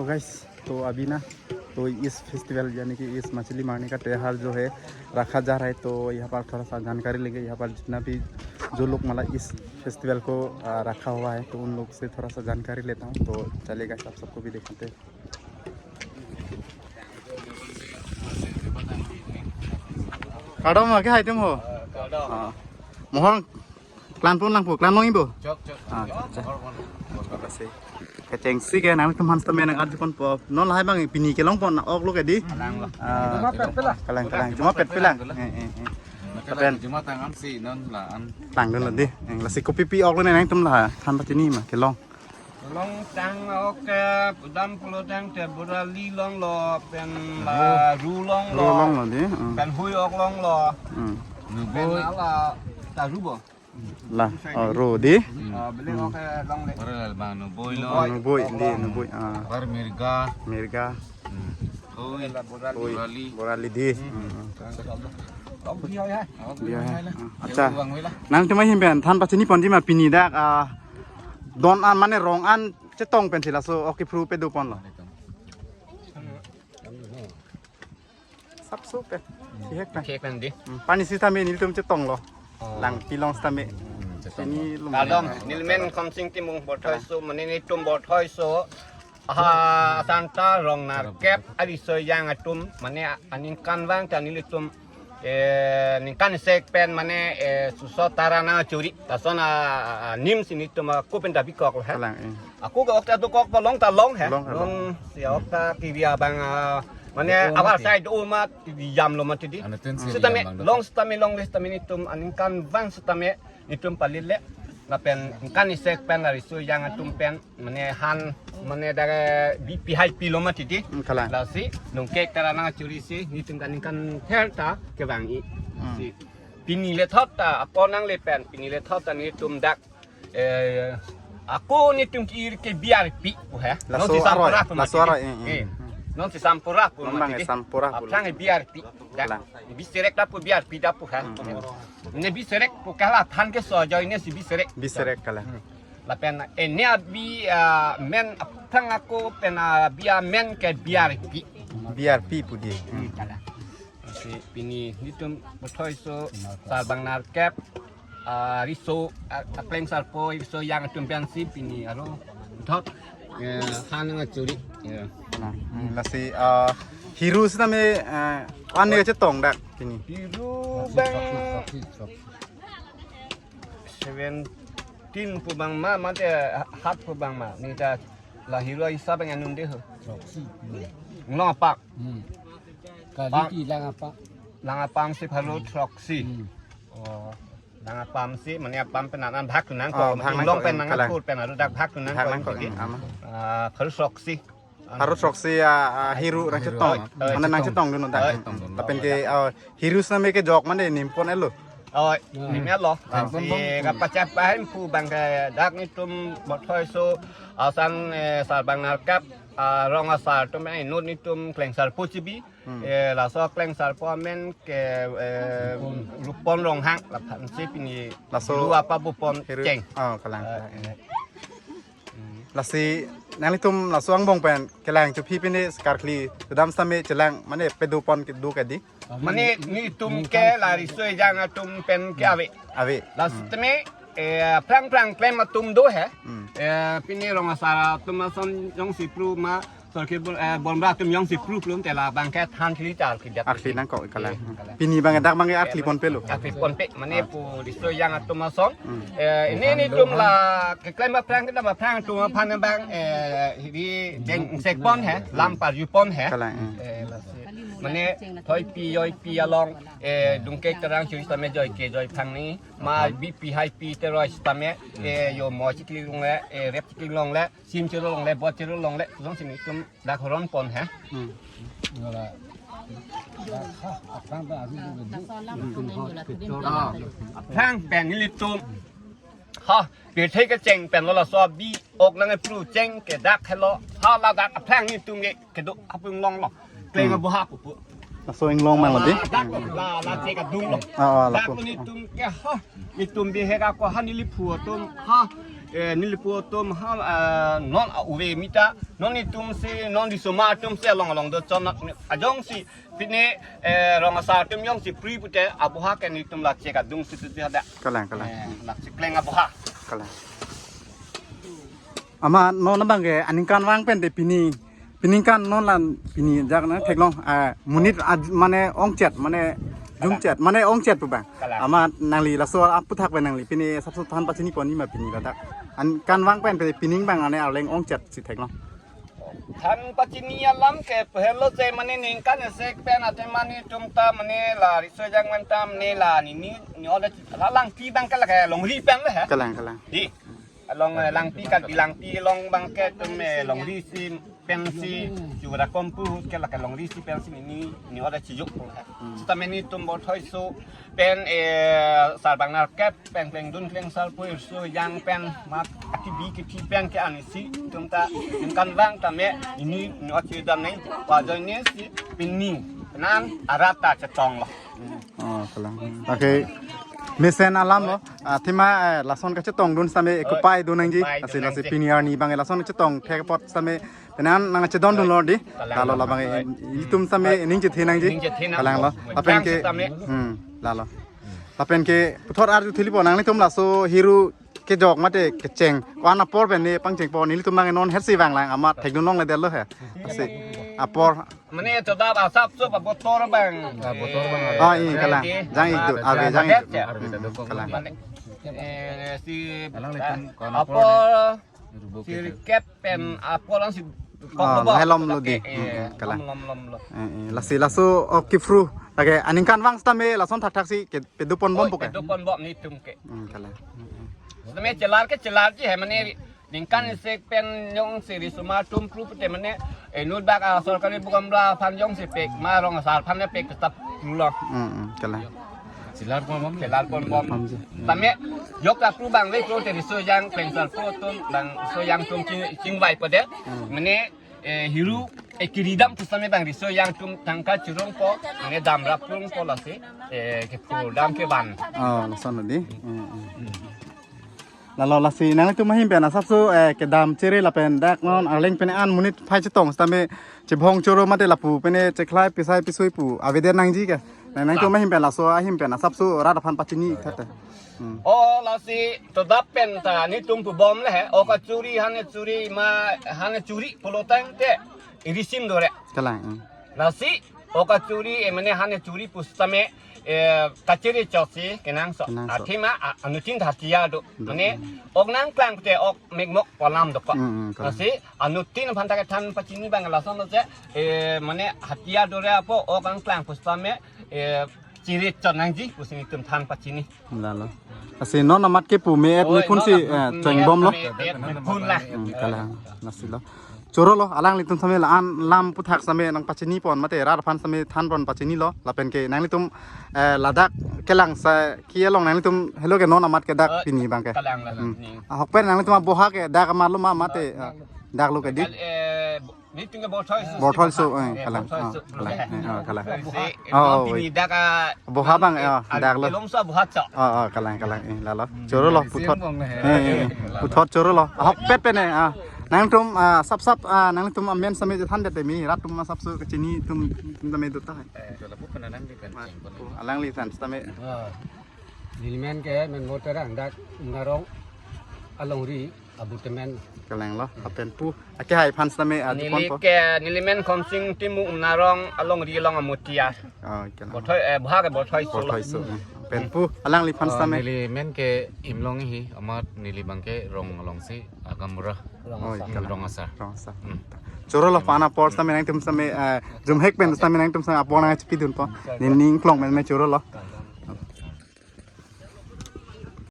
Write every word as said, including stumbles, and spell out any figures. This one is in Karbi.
तो गाइस, तो अभी ना, तो इस फेस्टिवल यानी कि इस मछली मारने का त्योहार जो है, रखा जा रहा है। तो यहाँ पर थोड़ा सा जानकारी लेंगे। यहाँ पर जितना भी जो लोग मतलब इस फेस्टिवल को आ, रखा हुआ है, तो उन लोग से थोड़ा सा जानकारी लेता हूँ। तो चलिए गाइस, आप सबको भी दिखाते हैं। Kardom, ke hai tum ho? Mohor klan pun lang pu, klan long ibu. Chok, chok. Ah, chok, chok. Kachengsi ke nangtum han sitame nang arju ponpo. Non lahai bang pini kelong pon na ok lo ke di. Kalang lo. Ah, kalang, kalang. Cuma pet pelang. Eh, eh, eh. Kalang, cuma tangan si non la an. Tangdun lo di. Eh, lasi kopi pi ok lo ne nangtum la. Than pachini ma kelong. Long tang ok ke pudam pulo tang te borali long lo pen la ru long lo. Ru long lo di. Hmm. Pen hui ok long lo. Hmm. Pen ala ta ru bo. La, oh, ru di. Ah, beli ok ke long le. Bar lal bang nuboi lo. Nuboi di, nuboi. Ah. Bar mirga. Mirga. Hmm. Hui. Hui. Borali. Borali di. Hmm. Hmm. Long pi ho ya. Dia ya. Acha. Nangtum ahin pen than pachini pon di ma pini dak ah don an mane rong an chetong pen si laso ok kepru pedo pon lo. Sapso pen. Sihek pen. Sihek pen di. Hmm, pani sitame nelitum chetong lo. Oh. Lang pilong sitame. Hmm, chetong. Ini lo. Kardom, nelimen Khonsing Timung Borthoi so, mane nelitum Borthoi so. Aha, asanta rong narkep ariso yang atum, mane aningkanvang ta nelitum, eh, ningkan sek pen mane, eh, suso tara nangchuri. Lason anim si nelitum ako pen ta bikok lo he. Kalang, eh. Ako ke ok ta dokok pa long ta long he. Long, long. Long si ok ta kiri abang, ah, mane abar side umat yam lo mati di. Anu tin si sitame yam bang long dokok. Sitame long le sitame nelitum aningkanvang sitame nelitum palit le. Lapen ningkan isek pen ariso yang atum pen mane han mane dare bipi hai pi lo mati di. Hmm, kalang. Lasi nungkek tara nangchuri si nelitum kaningkan ther ta kevang i. Hmm. Si pini le thot ta apor nangle pen pini le thot ta nelitum dak, eh, ako nelitum ki-ir ke B R P pu he. Laso non si aroi, sampura pu laso mati aroi, di. Eh, eh. Eh. Non si sampura pu non mati bang di. Sampura pu. Aphrang B R P. Dak. Kalang. Biserek ta pu B R P ta pu he. Hmm, hmm. Ne biserek pu kalang than ke so joi ne si biserek. Biserek kalang. Hmm. Lapen, eh, ne abi, ah, men aphrang ako pen, ah, abi amen ke B R P. B R P pu di. Hmm, kalang. Si pini nelitum Borthoi so sarbang narkep, ah, riso, ah, akleng sarpo riso yang atum pen si pini aro thot, eh, han nangchuri. Ya. Nah, hmm, lasi, ah, hiru sitame, ah, an ne chetong dak pini. Hiru bang seventeen pu bang ma, mate hat pu bang ma. Ne ta la hiru hisap bang anun de ho. Throksi. Long apak. Hmm. Kali ti lang apak. Lang apam si pharo throksi. Hmm. Oh. Lang apam si mane apam pen an bhak tu nangkok. Oh, bhak nangkok, long pen eh, nang kalang. Atur pen aro dak bhak tu nangkok. Bhak nangkok, eh, ama. Ah, pharo throksi. Pharo throksi ya, ah, hiru nangchetong. Oi, oi. Mana nangchetong dun dak. Oi. Lapen ke, oh, hiru sitame kejok mane nimpon elo. Oh, hmm. Ini lo. Nimpon si bom. Kapachap pahen pu bang ke dak nelitum Borthoi so asan, eh, sarbang narkep, ah, rong asar atum, eh, inut nelitum kleng sarpo chibi. Hmm. Eh, laso kleng sarpo amen ke, eh, Rupon. Rupon Ronghang, laphan si pini laso hiru apa bupon hiru. Cheng. Oh, kalang. Eh, kalang. Eh. Lasi nanglitum laso angbong pen kelang chuphi pine karkli kedam sitame chelang mane pedo pon kedo kadi. Mane nelitum ke la riso ejang atum pen ke ave. Ave. Lasi teme, eh, phrang phrang klem atum do he. Hmm. Eh, pine rong asar atum ason jongsi pru ma sorke bol, eh, bonbra atum jongsi pru plum te la bang ke than thili ta arkli dak. Arkli nangkok kalang. Eh, kalang. Pini bang dak bang ke arkli ponpe lo. Arkli ponpe mane pu riso ejang atum ason. Hmm. Eh, ini nelitum la keklem aphrang kedam aphrang atum aphan bang, eh, hiri jeng sek pon he, lam parju pon he. Kalang, hmm. Eh, lasi. Mane thoi pi joi pi along, eh, dungke terang churi sitame joi ke joi phang ni, ma bipi hai pi te roi sitame, eh, yo mo chikli long le, eh, rep chikli long le, sim chiro long le, bot chiro long le, jongsi nelitum dak horon pon he. Hmm. Aphrang pen nelitum. Ha, pirthe kecheng pen lo laso abi ok nangpru cheng ke dak helo. Ha ladak aphrang nelitum ke kedo apung long lo. Kleng abo ha pupu. Laso inglong mang lo di. Dak la la che kadung lo. Ah, ah, dak lapu. Nelitum ke ha. Nelitum bihek ako ha neli phu atum ha. Eh, nelipu atum ha, ah, non a-uve mita, non itum si, non risomar atum si along along do chon ajong si, pine, eh, rong asar atum jong si pri pute aboha ke nelitum la chek adung si tu ada. Kalang, kalang. Eh, la chekleng aboha. Kalang. Amat non abang ke aningkanvang pen te pini, peningkan non lan pini jak na theklong, ah, monit aj-, mane ongchet, mane jumchet, mane ongchet pu bang. Kalang. Amat nangli laso aputhak pen nangli pini asapso than pachini pon ni ma pini ladak. Aningkanvang pen pe pining bang ane arleng ongchet si theklong. Than pachini alam ke pehelo se mane ningkan esek pen ate mane tum ta mane la riso jang man ta mane la ni ni ni oda la langpi bang ke la ke longri pen le ha. Kalang, kalang. Di. Along, eh, langpi kan bilangpi along bang ke tum, eh, longri si pensi jura kompu ke la ke longri si pensi ni ni oda chijuk pu ha. Hmm. Seta mane tum bothoi so pen, eh, sarbang narkep pen klengdun klengsar pu so jang pen mat akibi kithi pen ke ani si tum ta ningkanvang tame ini ni ochi dam nai pa join ni si pini nan arat ta chetong lo. Oh, kalang. Okay. Mesen alam lo. Ah, thima, eh, lason kachetong dun same, eh, kupai dun nangji. Kupai dun nangji. Lasi, lasi pini arni bang lason chetong thek apot same. Penan nang chedon dun lo di. Kalang. Lalo labang, eh, itum same ning chethe nangji. Ning chethe nang. Kalang lo. Lapen ke, same. Hmm, lalo. Lapen ke puthot arju thili po nanglitum laso hiru kejok mate kecheng. Ko-an apor pen ne pangcheng po nelitum bang non hersi vang lang amat thekdun longledetlo he. Lasi apor. Mane to da asapso pa botor bang. Ah, botor bang. Ah, i kalang. Jang itu, arve jang itu. Arve ta dokok. Kalang. Mane, eh, si alangli pen ko-an apor. Apor, si rikep pen apor lang si kok. Ah, bobo. Helom lo di. Eh, hmm, kalang. Lom, lom, lom, lom. Eh, eh, lasi laso, oh, kipru. Lake aningkanvang sitame lason thakthak si ke pedo pon bom. Oh, pu ke. Pedo pon bom nelitum ke. Hmm, kalang. Hmm, hmm. Sitame chelar ke chelar ji he mane ningkan esek pen jong si risomar atum pru pute mane, eh, inut bak a sorkari bukan bla aphan jong si pek ma rong asar aphan ne pek tetap pulo. Hmm, hmm, kalang. Chelar pon bom. Chelar pon bom. Pon ji. Tame jok ta pru bang ve pru te riso jang klengsar pu atum bang riso jang atum ching, chingvai pade. Hmm. Mane, eh, hiru, eh, kiridam pu sitame bang riso jang atum tangka chirong po, mane dam rap rong po lasi, eh, ke pru dam ke van. Oh, lason lo di. Hmm, hmm. Lalo lasi nanglitum ahim pen asapso, eh, kedam chere lapen dak non arleng pen an monit phai chetong sitame chebhong choro mate lapu pen chekhlai pisai pisui pu avedet nangji ke. Nang, nangtum ahim pen laso ahim pen asapso rat aphan pachini thate. Hmm. Oh, lasi to dap pen ta nelitum pu bom le he. Oh, kachuri hane churi ma hane churi pulo tangte irisim dore. Kalang. Hmm. Lasi, oh kachuri, eh, mane hane churi pu sitame, eh, kachere chotsi kenangsot. Kenangsot. Athema, a-, anuttin hathiar do. Do. Mane, ok nangklang te ok mekmok pu alam dokok. Mm, mm, kalang. Lasi, anuttin aphan ta kethan pachini bang lason lo je, eh, mane hathiar dore apot ok nangklang pu sitame, eh, chere chot nangji pusi nelitum than pachini. Lalo. Lasi non amat ke pu me-et, oi, mepun non si, amat eh, pu cheng me-et bom lo. Me-et, mepun la. Hmm, kalang. Lasi lo. Choro lo, alanglitum same la-an lam aputhak same nang pachini pon mate rat aphan same than pon pachini lo. Lapen ke nanglitum, eh, ladak kelang sa ki along nanglitum helo ke non amat ke dak, oh, pini bang ke. Kalang la. Hmm. Ni. Ahok pen nanglitum aboha ke dak amat lo ma mate, eh, dak lo ke di. Kal-, eh, Nelitum ke bothoi so. Bothoi so, eh, kalang. Bothoi so. Ah, kalang. Eh, ah, kalang. Si, oh, pini oi. Dak a-, boha bang, eh, ah, dak lo. Alom so boha chok. Oh, oh, kalang, kalang. Eh, lalo. Hmm. Choro lo, puthot. Sim bong ne. Eh, eh, eh. Puthot choro lo. Ahok pet pen, eh, ah. Nangtum, ah, sap sap, ah, nangtum amen same chethan det mi. Rat atum asapso kachini atum, atum tame do ta hai. Eh, alangli than sitame. Ah. Neli men ke Menbo Terang dak Umnarong alongri abu temen. Kalang lo, lapen pu. Ake hai aphan sitame, ah, neli pon po. Ke, neli men Khomsing Timung Umnarong alongri along amutia. Oh, kalang. Bothoi, eh, boha ke bothoi so. Bothoi so, eh. Lapen pu, alangli aphan sitame. Ah, neli men ke Imlong hi, amat neli bang ke Rong along si Agamura. Rong asar. Oh, kalang. Rong asar. Rong asar. Hmm. Choro lo, pu-an apor sitame nangtum sitame, eh, jumhek pen sitame nangtum sitame apor nangchipidun po. Neli ning klong men me choro lo.